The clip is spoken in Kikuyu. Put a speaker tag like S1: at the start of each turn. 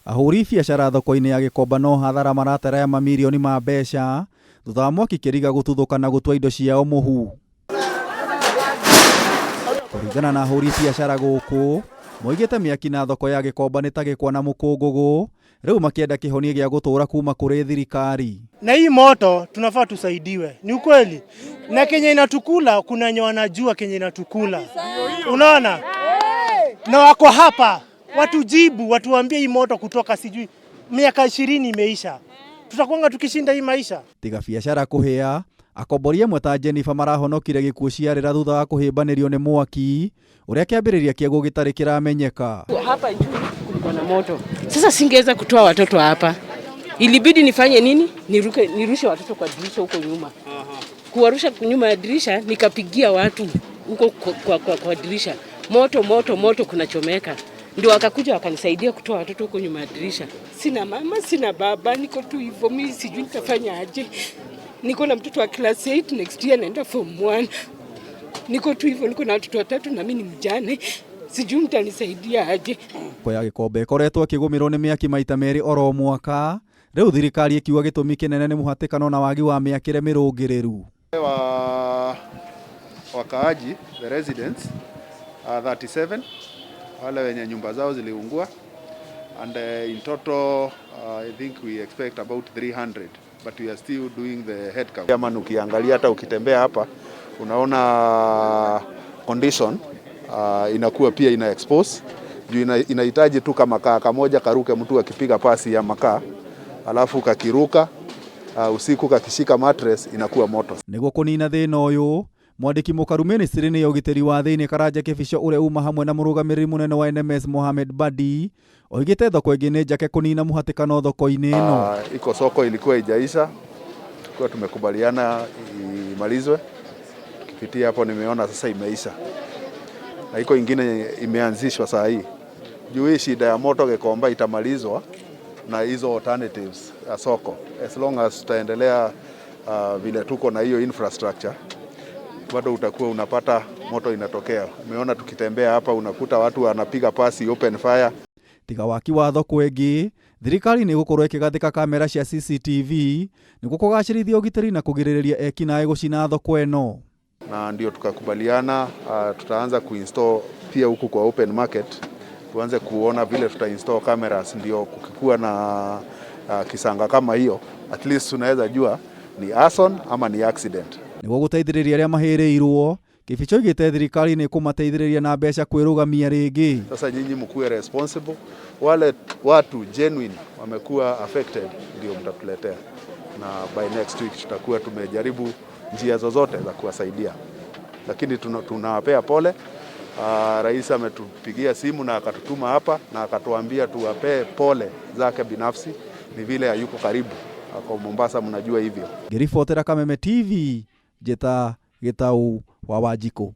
S1: Ahũri biacara thoko-inĩ ya Gĩkomba no hathara maratara ya mamirioni ma mbeca thutha wa mwaki kĩriga gũtuthũka na gũtua indo ciao mũhu. Kũringana na ahũri biacara gũkũ, moigĩte mĩaki na thoko ya Gĩkomba nĩ ta gĩkwa na mũkũngũgũ, rĩu makĩenda kĩhonia gĩa gũtũũra kuma kũrĩ thirikari.
S2: Na hii moto tunafaa tusaidiwe, ni ukweli. Na kenye inatukula kuna wenye wanajua kenye inatukula, unaona, na wako hapa watujibu, watuambie hii moto kutoka sijui miaka 20 imeisha, tutakuanga tukishinda hii maisha.
S1: Tiga biacara kũhĩa, akombori amwe ta Jennifer marahonokire gĩkuũ ciarĩra thutha wa kũhĩmbanĩrio nĩ mwaki ũrĩa kĩambĩrĩria kĩaguo gĩtarĩ kĩramenyeka.
S3: Hapa juu kulikuwa na moto. Sasa singeweza kutoa watoto hapa, ilibidi nifanye nini? Niruke, nirushe watoto kwa dirisha huko nyuma. Kuwarusha nyuma ya dirisha, nikapigia watu huko kwa dirisha, moto moto moto, kunachomeka. Ndio wakakuja wakanisaidia kutoa watoto huko nyuma ya dirisha. Sina mama, sina baba, niko tu hivyo, mimi sijui nitafanya aje. Niko na mtoto wa class 8, next year naenda form 1. Niko tu hivyo, niko na watoto watatu na mimi ni mjane, sijui mtanisaidia aje.
S1: Thoko ya Gĩkomba ĩkoretwo ĩkĩgũmĩrwo nĩ mĩaki maita merĩ oro mwaka, rĩu thirikari ĩkiuga gĩtũmi kĩnene nĩ mũhatĩkano na wagi wa mĩakĩre mĩrũngĩrĩru.
S4: Wa wakaaji the residents 37 wale wenye nyumba zao ziliungua and in total I think we expect about 300 but we are still doing the head count. Kama ukiangalia hata ukitembea hapa unaona condition inakuwa pia ina expose juu inahitaji tu kama kaa kamoja karuke, mtu akipiga pasi ya makaa alafu kakiruka usiku kakishika mattress inakuwa moto.
S1: Nĩguo kũnina thĩna ũyũ, mwandĩki mũkaru ministry-inĩ ya ũgitĩri wa thĩinĩ Karanja Kĩbico ũrĩa uma hamwe na mũrũgamĩrĩri mũnene wa NMS Mohamed Badi oigĩte thoko ĩngĩ nĩ njake kũnina mũhatĩkano thoko-inĩ ĩno.
S4: Iko soko ilikuwa ijaisha, tulikuwa tumekubaliana imalizwe. Tukipitia hapo nimeona sasa imeisha, na iko ingine imeanzishwa saa hii. Juu hii shida ya moto Gikomba itamalizwa na hizo alternatives ya soko, as long as tutaendelea vile tuko na hiyo infrastructure bado utakuwa unapata moto inatokea. Umeona tukitembea hapa unakuta watu wanapiga pasi open fire.
S1: Tiga waki wa thoko ĩngĩ, thirikari nĩ ĩgũkorwo ĩkĩgathĩka kamera cia CCTV nĩguo kũgacĩrithia ũgitĩri na kũgirĩrĩria ekinaĩ gũcina thoko ĩno.
S4: Na ndio tukakubaliana tutaanza kuinstall pia huku kwa open market, tuanze kuona vile tutainstall cameras, ndio kukikuwa na kisanga kama hiyo at least tunaweza jua ni arson ama ni accident.
S1: Nĩguo gũteithĩrĩria arĩa mahĩrĩirwo, Kĩbicho oigĩte thirikari nĩ ĩkũmateithĩrĩria na mbeca kwĩrũgamia rĩngĩ.
S4: Sasa nyinyi mkuwe responsible, wale watu genuine wamekuwa affected ndio mtatuletea, na by next week tutakuwa tumejaribu njia zozote za kuwasaidia, lakini tunawapea pole. Rais ametupigia simu na akatutuma hapa na akatuambia tuwapee pole zake binafsi, ni vile hayuko karibu, ako Mombasa, mnajua hivyo.
S1: Ngĩribotera Kameme TV, njĩta Gĩtau wa Wanjikũ.